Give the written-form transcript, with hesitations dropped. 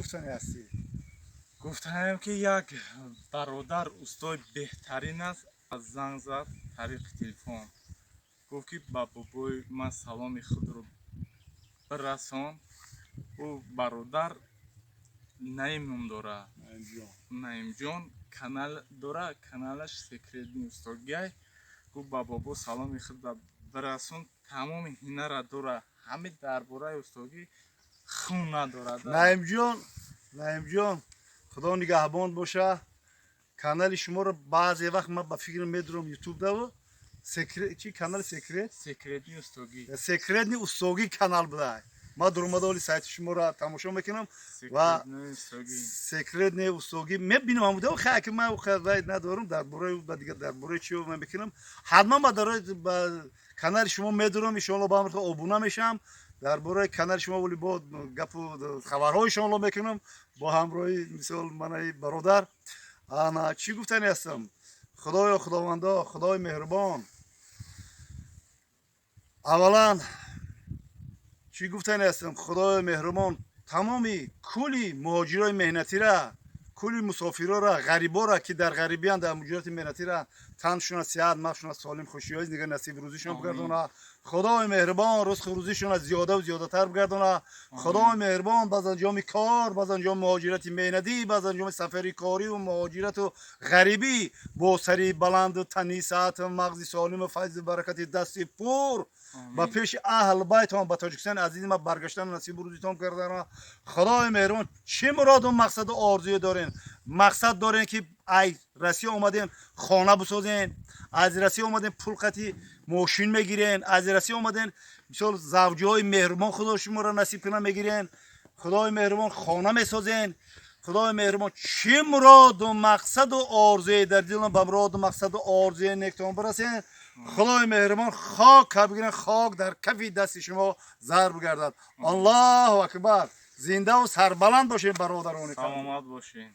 Гуфтани ҳастӣ? Гуфтаем, ки як бародар устои беҳтарин аст, аз занг зад тариқи телефон, гуфт, ки ба бобои ман саломи худро бирасон. Ӯ бародар Наим ном дорад, Наимҷон, канал дора, каналаш «Секретный устогиай». Гуфт, ба бобо саломи худро бирасон, тамоми ҳунара дора, ҳами дар бораи устогӣ хун надорад. Наимҷон, Наимҷон, Худо нигаҳбон боша. Канали шуморо баъзе вақт ман ба фикр медурам Ютуб даву чи канали секрет. «Секретный устогӣ». «Секретный устогӣ» канал буда. Ман дурумада оли сайти шуморо тамошо мекунам ва «Секретный устогӣ» мебинам. Ҳамуда хай ки ман вай надорам дар бораи дигар, дар бораи чи ман мекунам. Ҳатман ба дарои ба канали шумо медурам, иншоалло, ба амр обуна мешавам. Дар бораи канали шумо вали бо гапу хабарҳои шуморо мекунам бо ҳамроҳи мисол манаи бародар. Ана чӣ гуфтани ҳастам? Худоё, Худовандо, Худои меҳрубон, аввалан чӣ гуфтани ҳастам? Худои меҳрубон, тамоми кули муҳоҷирои меҳнатира, кули мусофирора, ғарибора, ки дар ғарибиянд, дар муҳоҷирати меҳнатира, таншуна сиҳат, мағшуна солим, хушиҳои дига насиби рӯзишон бигардона. Худои меҳрубон рузқу рӯзишона зиёдаву зиёдатар бигардона. Худои меҳрубон, баъз анҷоми кор, баъз анҷоми муҳоҷирати меҳнатӣ, баъз анҷоми сафари корию муҳоҷирату ғарибӣ бо сари баланду тани саҳату мағзи солиму файзу баракати дасти пур ба пеши аҳл байтон, ба Тоҷикистони азизи ма баргаштан насибу рӯзитон кардана. Худои меҳрубон, чӣ муроду мақсаду орзуе дорем, мақсад дорем, ки ай Россия омадем, хона бисозем, аз Россия омадем, пул қати мошин мегирен, аз Россия омадем, мисол, завҷаҳои меҳрубон Худо шуморо насиб кунад, мегирен, Худои меҳрубон, хона месозен. Худои меҳрубон, чӣ муроду мақсаду орзуе дар дилам, ба муроду мақсаду орзуе нектон бирасен. Худои меҳрубон, хок кабигирен, хок дар кафи дасти шумо зар бигардад. Аллоҳу акбар! Зиндаву сарбаланд бошед, бародарони. Саломат бошед.